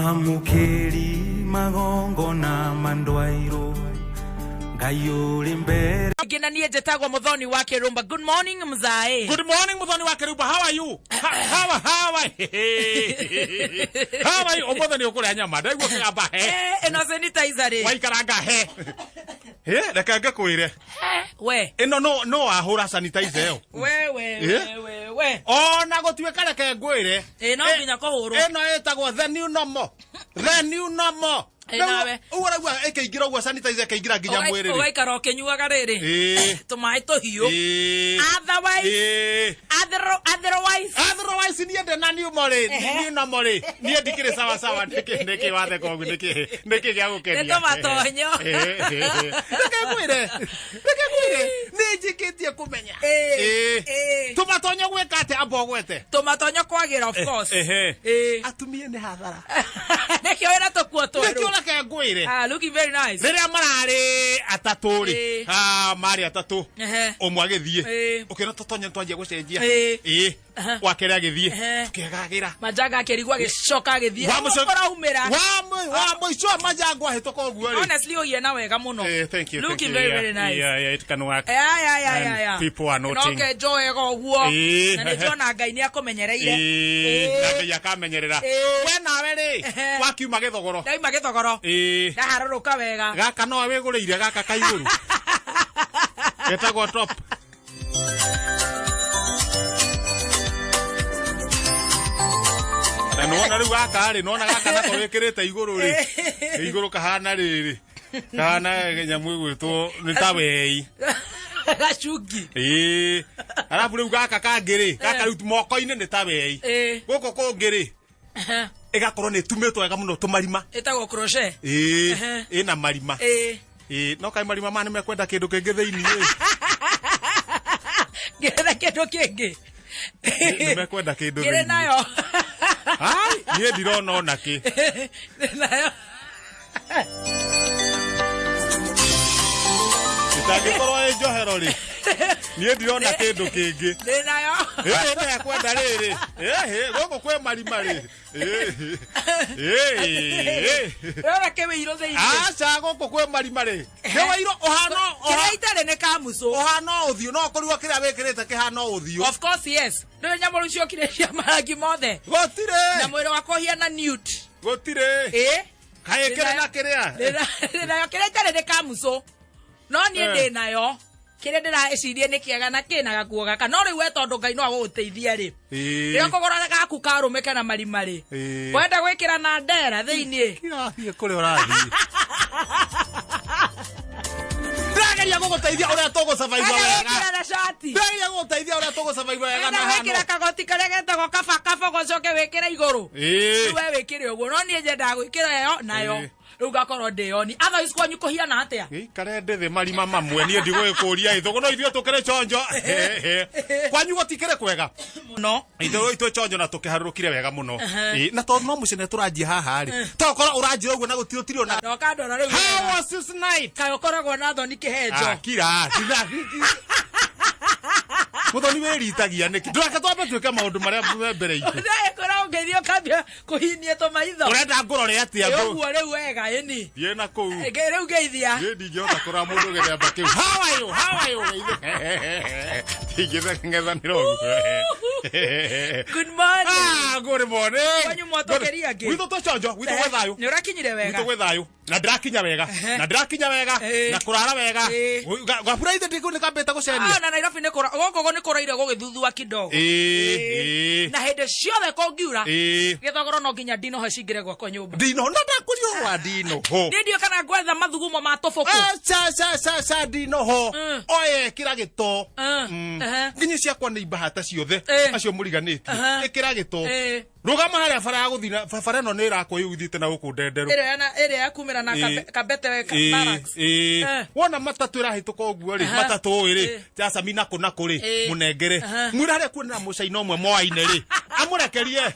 Mwamũkĩri magongona mandwairwo Ngai ũrĩ mbere. Ngina niĩ njĩtagwo Mũthoni wa Kĩrũmba. Good morning mzae. Good morning, Muthoni wa Keruba. How are you? How are How are you? Ũmũthĩ nĩ ũkũrĩa nyama. Ndaigua kĩgamba he. Eh, ĩno sanitizer rĩ. Waikaranga he. He, reke ngĩkwĩre. We. Ĩno no wahũra sanitizer ĩyo. We we Eh? we we we. Ona gũtuĩka reke ngwĩre. Ĩ, no nginya kũhũrwo. Ĩno ĩtagwo the new normal. The new normal. Ĩ, nawe. Ũguo ũraigua ĩkĩingĩra ũguo sanitizer ĩkĩingĩra nginya mwĩrĩ rĩ. Ũgaikara ũkĩnyuaga rĩrĩ. Ĩ. Tũmaĩ tũhiũ. Ĩ. Otherwise, Ĩ. otherwise. Otherwise niĩ ndĩ na new morĩ Ehe. new normal rĩ niĩ ndikĩrĩ sawa sawa nĩkĩ nĩkĩ watheka ũguo nĩkĩ nĩkĩ gĩa gũkenia Nĩ tũmatonyo. Reke ngwĩre, reke ngwĩre, nĩ njĩkĩtie kũmenya. Ĩ, Ĩ. ĩ. Tũmatonyo gwĩka atĩa amba ũgwete? Tũmatonyo kwagĩra of course. Ehe. Ĩ. Atumia nĩ hathara. Nĩkĩo wĩna tũkuo twerũ. Nĩkĩo reke ngwĩre. Ah, looking very nice. Rĩrĩa mararĩ atatũ rĩ, Ĩ. ah, marĩ atatũ, Ehe. ũmwe agĩthiĩ, Ĩ. ũkĩona tũtonyo twanjia gũcenjia. Ĩ. Ĩ. Aha. Wa kerĩ agĩthiĩ, Ehe. tũkĩgagĩra. Majanga akĩrigwo agĩcoka agĩthiĩ. Wa mũico- Kũraumĩra. wa mũico majango ahĩtũka ũguo rĩ. Honestly ũhiana wega mũno. Eh, thank you, thank Looking you. very Yeah, very nice. Yeah, it can work. Ya, ya, ya, And ya, ya. people are noting. No kenjo wega ũguo. Ĩĩ. Na nĩnjona Ngai nĩ akũmenyereire. Ĩĩ, na Ngai akamenyerera. Ĩĩ. We nawe rĩ, Ehe. wakiuma gĩthogoro. Ndauma gĩthogoro. Ĩĩ. Ndaharũrũka wega. Gaka nowe wĩgũrĩire gaka ka igũrũ. Getagwo top. Na nĩwona rĩu gaka rĩ, nĩwona gaka nako wĩkĩrĩte igũrũ rĩ. Igũrũ kahana rĩrĩ. Kahana nyamũ ĩgwĩtwo nĩ ta wei. Gacungi. Ĩĩ. Arabu rĩu gaka kangĩ rĩ, gaka rĩu moko-inĩ nĩ ta wei. Ĩĩ. Gũkũ kũngĩ rĩ, ĩgakorwo nĩ ĩtumĩtwo wega mũno tũmarima. Ĩtagwo crochet. Ĩĩ. Ehe. Ĩna marima. Ĩĩ. Ĩĩ, no kaĩ marima maya nĩmekwenda kĩndũ kĩngĩ thĩinĩ ĩ. Ngĩrĩ kĩndũ kĩngĩ. Nĩmekwenda kĩndũ Ngĩrĩ thĩinĩ. nayo. Ai, niĩ ndirona ona kĩ. Ndĩ nayo. Ĩtangĩkorwo ĩ njohero rĩ. Niĩ ndirona kĩndũ kĩngĩ. Ndĩ nayo. Ĩĩ, nĩekwenda rĩrĩ. Ĩhĩ, gũkũ kwĩ marima rĩ. Ĩhĩ. Ĩĩ. Ndĩrona kĩwĩirũ thĩinĩ. Aca gũkũ kwĩ marima rĩ. Nĩ wairũ ũhana Kĩrĩa itarĩ nĩ kamucũ. ũhana ũthiũ no kũrigwo kĩrĩa wĩkĩrĩte kĩhana ũthiũ. Of course yes. Nĩ nyamũ rĩu ciokire cia marangi mothe. Na Gũtirĩ. mwĩrĩ wakwa ũhiana nude. Gũtirĩ. Ĩĩ. Kaĩ kĩrĩ na kĩrĩa? Ndĩ nayo kĩrĩa itarĩ nĩ kamucũ. No niĩ Eh. ndĩ nayo. Kĩrĩa ndĩreciria nĩ kĩega na kĩna gakuo gaka. No rĩu we tondũ Ngai no agũgũteithie rĩ. Ĩĩ. Rĩrĩa ũkũgũra gaku karũme kena marima rĩ. Ĩĩ. Wenda gwĩkĩra na ndera thĩinĩ. Kirathiĩ kũrĩa ũrathiĩ. Ndĩrageria gũgũteithia ũrĩa tũgũsurvive Wenda wega. gwĩkĩra na cati. Ndĩrageria gũgũteithia ũrĩa tũgũsurvive wega Wenda na gwĩkĩra hano. kagoti karĩa getagwo kaba kaba ũcoke wĩkĩre igũrũ. Ĩĩ. Rĩu we wĩkĩre ũguo no niĩ nyendaga gwĩkĩra ĩyo nayo. Ĩĩ. Rĩu ngakorwo ndĩyoni. Otherwise kwanyu kũhiana atĩa? Gĩikare ndĩthĩ marima mamwe niĩ ndigũgĩkũria ithũgũ no ithuĩ tũkĩrĩ chonjo. Kwanyu gũtikĩrĩ kwega. Mũno. Ithuĩ ithuĩ chonjo na tũkĩharũrũkire wega mũno. Ĩĩ, na tondũ no mũciĩ nĩ tũranjia haha rĩ. Tokorwo ũranjĩra ũguo na gũtirĩ ũtirĩ ona. Na ũkandora rĩu. How wega. was this night? Kaĩ ũkoragwo na thoni kĩhenjo. Ah, kira kira Mũthoni wĩritagia nĩkĩ ndũreke twambe twĩke maũndũ marĩa me mbere itũ Ndagĩkwĩra ũngĩthiĩ ũkambia kũhinia tũmaitho. ũrenda ngũrore atĩa Ĩ ngũ ũguo rĩu wega ĩni. thiĩ na kũu Rĩu ngeithia. niĩ ndingĩhota kũrora mũndũ gĩthemba kĩu how are you how are you ndingĩtheng'ethanĩra ũguo Good morning. Ah, good morning. Kwanyu mwatũkĩria ngĩ? Gwitũ twĩ chonjo, gwitũ gwĩ thayũ. Nĩ ũrakinyire wega. Gwitũ gwĩ thayũ. Na ndĩrakinya wega. Ehe. Na ndĩrakinya wega. Ĩĩ. Na kũrara wega. Ĩĩ. Gabura ithe ndikũ nĩkambĩte gũcenia. Ah, na Nairobi nĩ kũra gũkũ nĩ kũraire gũgĩthuthua kidogo. Ĩĩ, ĩĩ. Na hĩndĩ ciothe kũngiura Ĩĩ. gĩthogoro no nginya ndinoho cingĩre gwakwa nyũmba. Ndino, na ndakũria ũhoro wa ndinoho. Niĩ ndiũĩ kana ngwetha mathugumo ma tũbũkũ. Aca, ca, ca, ca, ndinoho. Oye, ĩkĩra gĩto. Ehe. Nginyi ciakwa nĩ imbahata ciothe. Ĩĩ. Acio mũriganĩtie. Aha. Ĩkĩra gĩto. Ĩĩ. Rũgama harĩa bara ya gũthiĩ na bara ĩno nĩ ĩrakwo ĩgũthiĩte na gũkũ ndenderũ. Ĩrĩa yana ĩrĩa ya kumĩra na Ĩĩ. kabete Ĩĩ, barracks. ĩĩ. Eh. Wona matatũ ĩrahĩtũka ũguo rĩ, Aha. matatũ ĩ rĩ, Ĩĩ. jacami nakũ nakũ rĩ, Ĩĩ. mũnengere. Aha. Mwĩre harĩa kuonera mũcaina ũmwe moaine rĩ, Amũrekerie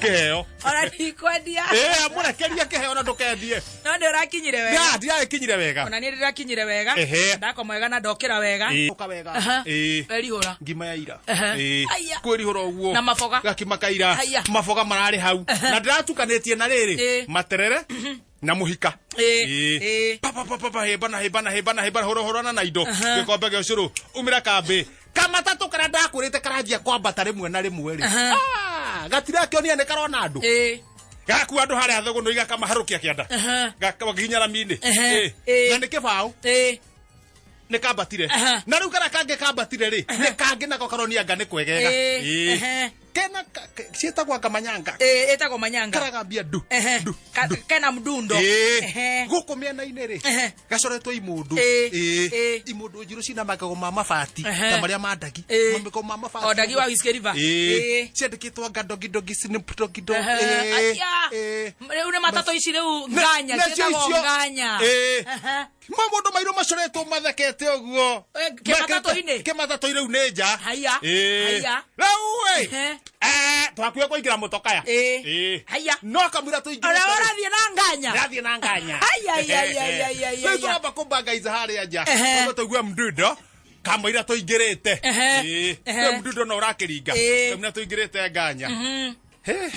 kĩheo. Ona ndikwendia. Ĩĩ, amũrekerie kĩheo na ndũkendie. No nĩ ũrakinyire wega. Ndia ndiragĩkinyire wega. Ona niĩ ndĩrakinyire wega. Ehe. Ndakoma wega na ndokĩra wega. Ĩĩ. Ũka wega. Aha. Ĩĩ. Werihũra. Ngima ya ira. Ehe. Ĩĩ. Aya. Kwĩrihũra ũguo. Na maboga. Gakima ka ira. Aya. Maboga mararĩ hau. Na ndĩratukanĩtie na rĩrĩ. Ĩĩ. Materere na mũhika. Ĩĩ. Ĩĩ. Ĩĩ. Pa pa pa pa pa hĩmbana hĩmbana hĩmbana hĩmbana hũra hũrana na indo. Gĩkombe gĩa ũcũrũ. Umĩra kambĩ. Kamatatũ karĩa ndakũrĩte karanjia kwambata rĩmwe na rĩmwe rĩ. Aha. Ah, gatirakĩonia nĩ karona andũ. Ĩĩ. Gakua andũ harĩa thũgũnũ igakamaharũkia kĩanda. Aha. Gakaginya rami-inĩ. Ehe. Ĩĩ. Ĩĩ. Na nĩ kĩbaũ. Ĩĩ. Nä kambatire. Aha. Na rä u karĩa kangä kambatire rä nä kangä nako karonia anga nä kwegega. Ĩĩ. Ĩĩ. Ehe. Kena ciätagwo anga manyanga. Ĩĩ, ĩtagwo manyanga. Karagambia ndu. Ehe. Ndu. Kena mdundo. Ĩĩ. Ehe. Gũkũ mĩena-inĩ rĩ Ehe. gacoretwo imũndũ. Ĩĩ. Ĩĩ. Ĩĩ. Imũndũ njirũ cina magego ma mabati Ehe. ta marĩa ma ndagi. Ĩĩ. Magego ma mabati. O ndagi wa Whiskey River. Ĩĩ. Ĩĩ. Ciandĩkĩtwo anga dogi dogi Snoop Doggy Dogg. Ehe. Ĩĩ. Aya. Ĩĩ. Rĩu nĩ matatũ ici rĩu nganya nacio ciĩtagwo icio- nganya. Ĩĩ. Ehe. Maũndũ mairũ macoretwo mathekete ũguo. Eh, kĩmatatũ-inĩ? Kĩmatatũ-inĩ rĩu nĩ nja. Haiya. Ĩĩ. Haiya. Rĩu ĩ. Ehe. Eh, twakuhe kũingĩra mũtokaya. Ĩĩ. Ĩĩ. Haiya. No kamũira tũingĩrĩte. Ona ũrathiĩ na nganya. Ndĩrathiĩ na nganya. Ai, ai, ai, ai, ai, ai, Rĩu ai. tũramba kũmbangaiza harĩa nja. Ehe. Tondũ tũigue mdundo kamũira tũingĩrĩte. Ehe. Ĩĩ. Ehe. Rĩu mdundo no ũrakĩringa. Ĩĩ. Kamũira tũingĩrĩte nganya. Hĩ.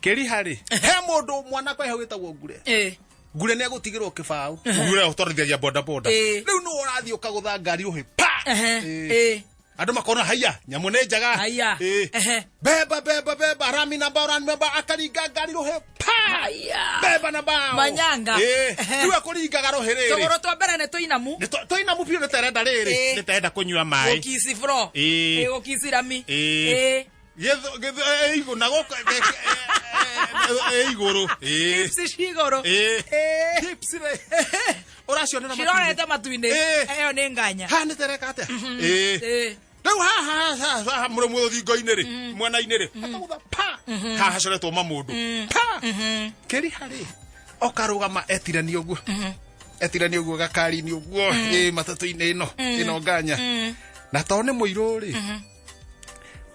Kĩriha rĩ. He mũndũ mwanake hau wĩtagwo Ngure. Ĩĩ. Ngure nĩ egũtigĩrwo kĩbaũ. Ngure ũtwarithagia boda boda. Ĩĩ. Rĩu nĩ ũrathiĩ ũkagũtha ngari ũhĩ pa. Ehe. Ĩĩ. Ĩĩ. Andũ makona haiya nyamũ nĩ njega. Haiya. Ĩĩ. Ehe. Beba beba beba rami namba rami namba akaringa ngari rũhĩ pa. Haiya. Beba na bao. Manyanga. Ĩĩ. Ehe. Rĩu ekũringaga rũhĩ rĩrĩ. Tũgũrũ twa mbere nĩ tũinamu. Nĩ tũinamu biũ nĩ terenda rĩrĩ. Ĩĩ. Nĩ terenda kũnyua maĩ. Gũkici bro. Ĩĩ. Ĩĩ, gũkici rami. Ĩĩ. Ĩĩ. Gĩthũ gĩthũ ĩ igũrũ na gũkũ ĩ igũrũ. Ĩĩ. Hips ci igũrũ. Ĩĩ. Ĩĩ. Hips rĩ. Ũracionera matu-inĩ. Cirorete matu-inĩ. Ĩĩ. Ĩyo nĩ nganya. Haha nĩ tereka atĩa? Ĩĩ. Ĩĩ. Rĩu haha haha haha mũrũmũ rũthingo-inĩ rĩ mwena-inĩ rĩ akagũtha pa haha hacoretwo mamũndũ pa kĩriha rĩ okarũgama etirania ũguo etirania ũguo gakari-inĩ ũguo ĩ matatũ-inĩ ĩno ĩno nganya na to nĩ mũirũ rĩ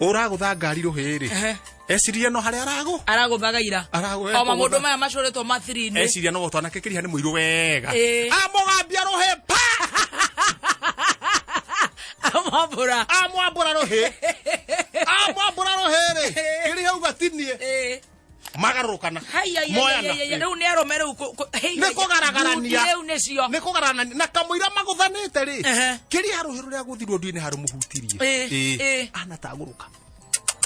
ũragũtha ngari rũhĩ rĩ Ehe. eciria no harĩa aragũ Aragũthaga ira. Aragũ- O mamũndũ maya macoretwo mathiri-inĩ. eciria no twanake kĩriha nĩ mũirũ wega Ĩĩ. amũgambia rũhĩ pa Amwambũra. amwambũra rũhĩ amwambũra rũhĩ rĩ kĩriha uga tinie Ĩĩ. magarũrũkana Hai, ai, ai, Moyana. ai, ai, ai, rĩu nĩ arũme rĩu hei, Nĩ ai, kũgaragarania. ngundi rĩu nĩcio. nĩ kũgararania na kamũira magũthanĩte rĩ Ehe. kĩrĩa rũhĩ rũrĩa gũthirwo nduĩ nĩ harũmũhutirie Ĩĩ, ĩĩ. anatagũrũka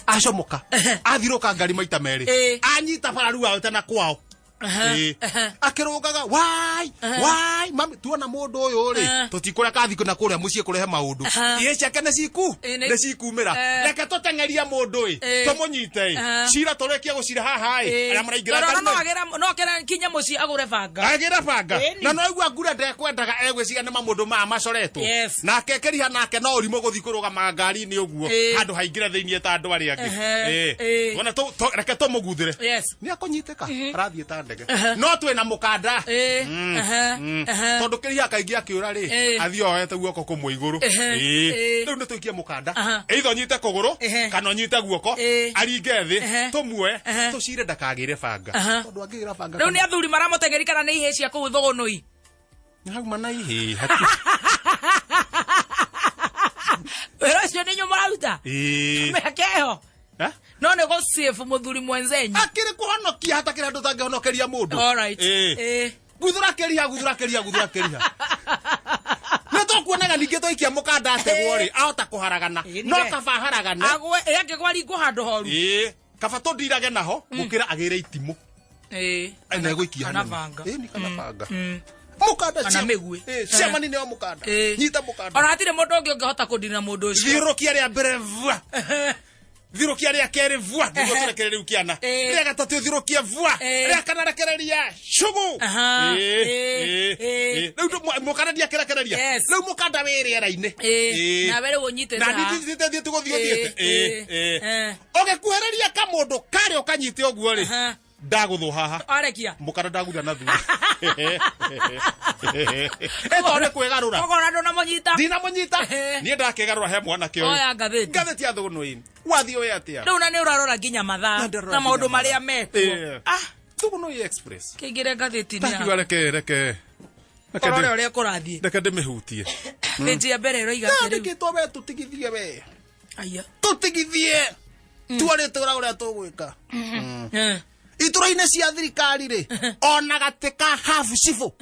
acomoka athirũka ngari maita merĩ Ĩĩ. anyita bara rĩu aote na kwao Ehe, Ĩĩ. ehe. akĩrũgaga wai wai mami tuona mũndũ ũyũ rĩ Ehe. tũtikũrĩa kathi na kũrĩa mũciĩ kũrehe maũndũ Ehe. ihĩ ciake nĩ ciku Ĩĩ, nĩ- nĩ cikumĩra Eh. reke tũteng'erie mũndũ ĩ Ĩĩ. tũmũnyite ĩ Ehe. cira tũrĩkie gũcira haha ĩ Ĩĩ. arĩa maraingĩra Tondũ no ngari-inĩ. agĩra- no akĩra kinya mũciĩ agũre banga. agĩra banga Ĩni. na no aigua ngura ndekwendaga egwĩciria nĩ mamũndũ maya macoretwo Yes. nake kĩriha nake no ũrimũ gũthiĩ kũrũgama ngari-inĩ ũguo Ĩĩ. handũ haingĩre thĩiniĩ ta andũ arĩa angĩ Ehe. Ĩĩ. Ĩĩ. Wona reke tũmũguthĩre Yes. nĩ akũnyitĩka arathiĩ ta ndege no twĩna mũkanda Ĩĩ. Ehe. Ehe. tondũ kĩriha kaingĩ akĩũra rĩ Ĩĩ. athiĩ oete guoko kũmwe igũrũ Ehe. Ĩĩ. Ĩĩ. rĩu nĩ tũikie mũkanda Aha. either ũnyite kũgũrũ Ehe. kana ũnyite guoko Ĩĩ. aringe thĩ Ehe. tũmuoe Ehe. tũcire ndakagĩre banga Aha. tondũ angĩgĩra banga Rĩu nĩ athuri maramũteng'eri kana nĩ ihĩĩ cia kũu thũgũnũi? hauma na ihĩĩ Wĩra ũcio nĩ inyuĩ mũraruta? Ĩĩ. Mĩaka ĩyo. Eh? No nĩ gũ-save mũthuri mwenzenyu. akĩrĩ kũhonokia hatakĩrĩ andũ tangĩhonokeria mũndũ All right. Ĩĩ. Ĩĩ. guthũra kĩriha guthũra kĩriha guthũra kĩriha nĩ tũkuonaga ningĩ twaikia mũkanda ategwo rĩ ahota kũharagana Ĩĩ, no nĩwe. kaba aharagane Agwe ĩ angĩgwa ringwo handũ horu. Ĩĩ. kaba tũndirage naho gũkĩra agĩre itimũ Ĩĩ. na egũikia Kana hanene. banga. Ĩĩ, nĩ kana banga mũkanda Kana mĩguĩ. ciamani nĩyo mũkanda Ĩĩ. nyita mũkanda Ona hatirĩ mũndũ ũngĩ ũngĩhota kũndina mũndũ ũcio. thiũrũkia rĩa mbere vua thiũrũkia rĩa kerĩ vua nĩguo tũrekere rĩu kĩana Ĩĩ. rĩa gatatũ thiũrũkia vua Ĩĩ. rĩa kana rekereria cugu Aha. Ĩĩ, Ĩĩ. ĩĩ, ĩĩ. Ĩĩ. rĩu mũkanda ndiakĩrekereria Yes. rĩu mũkanda wĩ rĩera-inĩ Ĩĩ. Ĩĩ. Nawe rĩu ũnyitĩte na haha. nithiĩte thiĩte gũthiĩ Ĩĩ, ũthiĩte Ĩĩ, ĩĩ, ĩĩ. ĩĩ. ũgĩkuhĩrĩria kamũndũ karĩa ũkanyite ũguo rĩ Aha. ndagũthwo haha Arekia. mũkanda ndagutha na thutha. Ĩtondũ nĩ kwĩgarũra. Ũkona ndũnamũnyita. Ndinamũnyita. Ehe. Niĩ ndakĩgarũra he mwanake ũyũ. Oya ngathĩti. Ngathĩti ya Thũgũnũ-inĩ. Wathiĩ ũĩ atĩa? Rĩu na nĩ ũrarora nginya mathaa Na ndarora na maũndũ nginya marĩa mathaa. mekuo. Ĩĩ. Ah, Thũgũnũ Express. kĩingĩre ngathĩti-inĩ Ndakiuga yaku. reke reke. Reke Ũrore ndĩ- ũrĩa kũrathiĩ. reke ndĩmĩhutie. Page ya mbere ĩroiga atĩrĩ. Yandĩkĩtwo we tũtigithie we. Aya. Tũtigithie. Tuarĩtwĩra ũrĩa tũgwĩka. Eh. Itũra-inĩ cia thirikari rĩ, ona gatĩ ka habu cibũ.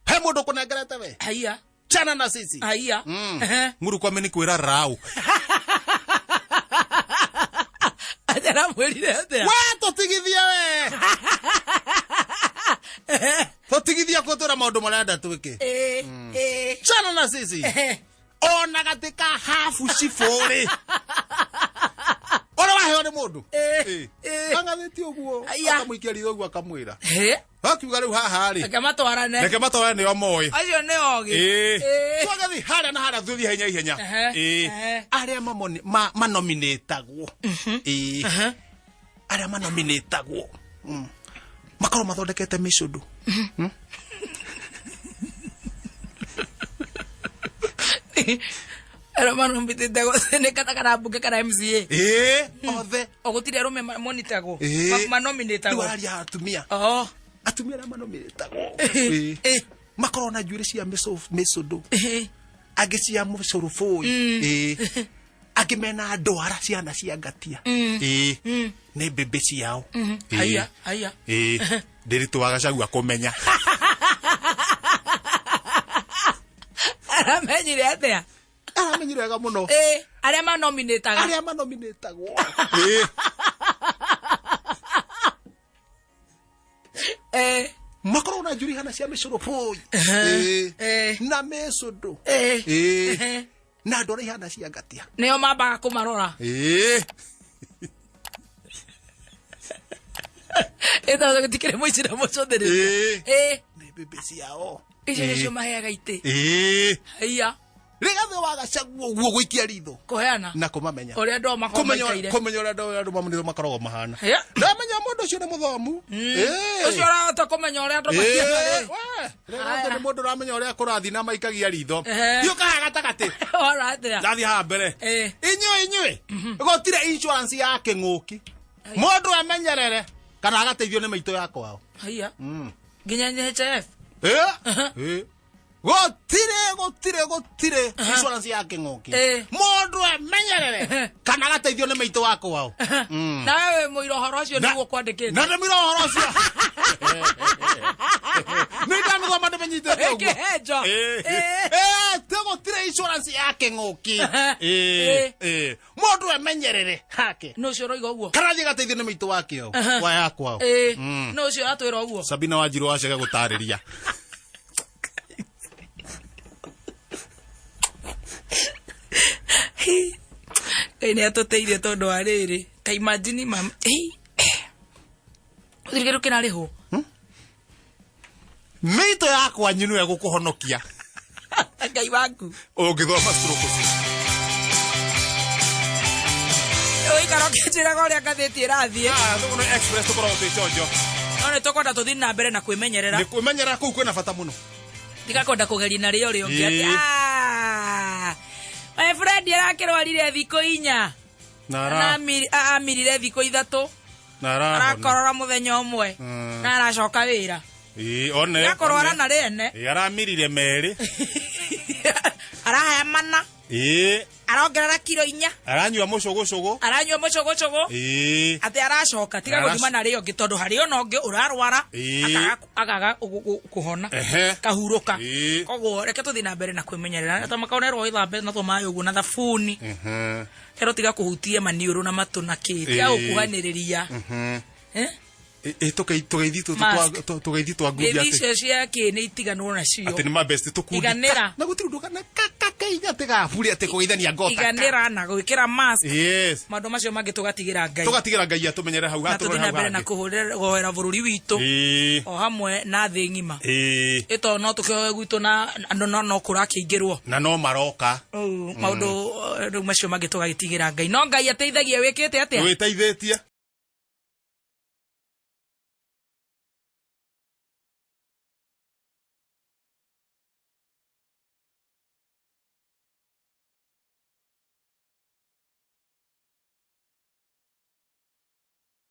He mũndũ ũkũnengerete we. Aya. Chana na sisi. Aya. Ehe. Mũrukome nĩ kwĩra rau. Atĩ aramwĩrire atĩa? We tũtigithie we. Tũtigithie kũtwĩra maũndũ marĩa enda twĩke. Ĩĩ, ĩĩ. Chana na sisi. Ehe. Ona gatĩ ka habu cibũ rĩ. Ũrĩa waheo nĩ mũndũ. Ĩĩ, ĩĩ. Ang'athĩtie ũguo. Aya. Akamũikia ritho ũguo akamwĩra. Hĩ, Akiuga rĩu haha rĩ. Reke matwarane. Reke matwarane nĩo moĩ. Acio nĩ ogĩ. Ĩĩ. Ĩĩ. Twagathi harĩa na harĩa thuthi ihenya ihenya. Ehe, Ĩĩ. ehe. Arĩa manominĩtagwo. Ĩĩ. Arĩa manominĩtagwo. Makorwo mathondekete mĩcũndũ. Arĩa manominĩtagwo nĩ kana kana mbunge kana MCA. Ĩĩ. Othe. O gũtirĩ arũme monitagwo. Ĩĩ. Ma- Manominĩtagwo. Rĩu araria atumia. Oh. Atumia arĩa manominĩtagwo. Ĩĩ. Ĩĩ. Makorwo na njuĩrĩ cia mĩcũndũ. Ĩĩ. Angĩ cia mũcũrũbũi. Ĩĩ. Angĩ mena ndwara ciana cia ngatia. Ĩĩ. Nĩ mbĩmbĩ ciao. Ĩĩ. Haiya, haiya. Ĩĩ. Ndĩritũ wa Gachagua kũmenya. Aramenyire atĩa? Aramenyire wega mũno. Ĩĩ. Arĩa manominĩtaga. Arĩa manominĩtagwo. Ĩĩ. Ĩĩ. Makorwo na njuĩrĩ ihana cia mĩcũrũbũi. Ĩĩ. Ĩĩ. Na mĩcũndũ. Ĩĩ. Ĩĩ. Ehe. Na ndwara ihana cia ngatia. Nĩo mambaga kũmarora. Ĩĩ. Ĩtondũ gũtikĩrĩ mũici na mũcũthĩrĩria. Ĩĩ. Ĩĩ. Nĩ mbĩmbĩ ciao. Icio nĩcio maheaga itĩ. Ĩĩ. Haiya. Rĩgathĩ wa Gachagua ũguo gũikia ritho. Kũheana. Na kũmamenya. Ũrĩa andũ ao makoragwo Kũmenya maikaire. kũmenya ũrĩa andũ andũ makoragwo mahana. Hĩa. Ndamenya mũndũ ũcio nĩ mũthomu. Ĩĩ. Ũcio ũrahota kũmenya ũrĩa andũ Ĩĩ, mahiana rĩ. we, rĩrĩa nĩ mũndũ ũramenya ũrĩa kũrathiĩ na maikagia ritho. Ehe. Thiĩ ũkaha gatagatĩ. Ora atĩa? Ndathiĩ haha mbere. Ĩĩ. Inyuĩ inyuĩ. Gũtirĩ insurance ya kĩng'ũki. Mũndũ amenyerere kana agateithio nĩ maitũ ya kwao. Haiya. Nginya NHIF. Ĩĩ. Ĩĩ. Gũtirĩ gũtirĩ gũtirĩ insurance ya kĩng'ũki. Ĩĩ. Mũndũ amenyerere kana agateithio nĩ maitũ wa kwao. Nawe wĩ mũira ũhoro ũcio nĩguo kwandĩkĩte. Na ndĩmwĩra ũhoro ũcio. Nĩ ndamĩthoma ndĩmĩnyitĩte ũguo. Ĩkĩhenjo. Ĩĩ. Ĩĩ. Ĩĩ, tĩ gũtirĩ insurance ya kĩng'ũki. Ĩĩ, Ĩĩ. ĩĩ. Mũndũ amenyerere hake. Nũ ũcio ũroiga ũguo? Kana athiĩ agateithio nĩ maitũ wake o, wa ya kwao. Ĩĩ. Nũ ũcio ũratwĩra ũguo? Sabina Wanjiru wacege gũtarĩria. Ngai nĩ atũteithie tondũ wa rĩrĩ. Ta imagine mam. Gũtirĩ kĩndũ kĩrarĩhwo. Mĩitũ ya kwanyu nĩwe gũkũhonokia Ngai waku. ũngĩthoma stroke ũcio. Ũikara ũkĩnjĩraga ũrĩa ngathĩti ĩrathiĩ. Ah, Thũgũnũ Express tũkoragwo twĩ chonjo. No nĩ tũkwenda tũthiĩ na mbere na kwĩmenyerera. Nĩ kwĩmenyerera kũu kwĩna bata mũno. Tiga kwenda kũgeria na rĩo rĩo ũngĩ atĩ Ĩĩ. "Ah, my friend arakĩrwarire thikũ inya Na Na amirire thikũ ithatũ na arahona. arakorora mũthenya ũmwe na aracoka wĩra Ĩĩ, one. gakorwara one. na rĩene Ĩĩ, aramirire merĩ. arahaya mana Ĩĩ, arongerera kiro inya aranyua mũcũgũcũgũ. aranyua mũcũgũcũgũ Ĩĩ. atĩ aracoka tiga gũthima na rĩo ũngĩ tondũ harĩ ona ũngĩ ũrarwara Ĩĩ. akaga kũhona Ehe. kahurũka Ĩĩ. koguo reke tũthiĩ na mbere na kwĩmenyerera ta makaonerwo wĩthambe na tũmaĩ ũguo na thabuni Mhm. kerwo tiga kũhutia maniũrũ na matũ na kĩ tiga Ĩĩ. gũkuhanĩrĩria Mhm. Eh? Ĩĩ, tũgeithi tũtũ Mask. tũgeithi twa ngundi Ngeithi atĩ icio cia kĩ nĩ itiganwo nacio atĩ nĩ mabest tũkundi. Iganĩra. Na gũtirĩ ũndũ kana kakainya atĩ gaburi atĩ kũgeithania ngota. iganĩra na gwĩkĩra mask Yes. maũndũ macio mangĩ tũgatigĩra Ngai Tũgatigĩra Ngai atũmenyere hau na hatũrore tũthiĩ na hau mbere na hangĩ. kũhoera bũrũri witũ Ĩĩ. o hamwe na thĩ ng'ima Ĩĩ. ĩto no tũkĩoe gwitũ na andũ no kũrakĩingĩrwo Na no maroka. maũndũ rĩu macio mangĩ tũgagĩtigĩra Ngai no Ngai ateithagia wĩkĩte atĩa Wĩteithĩtie.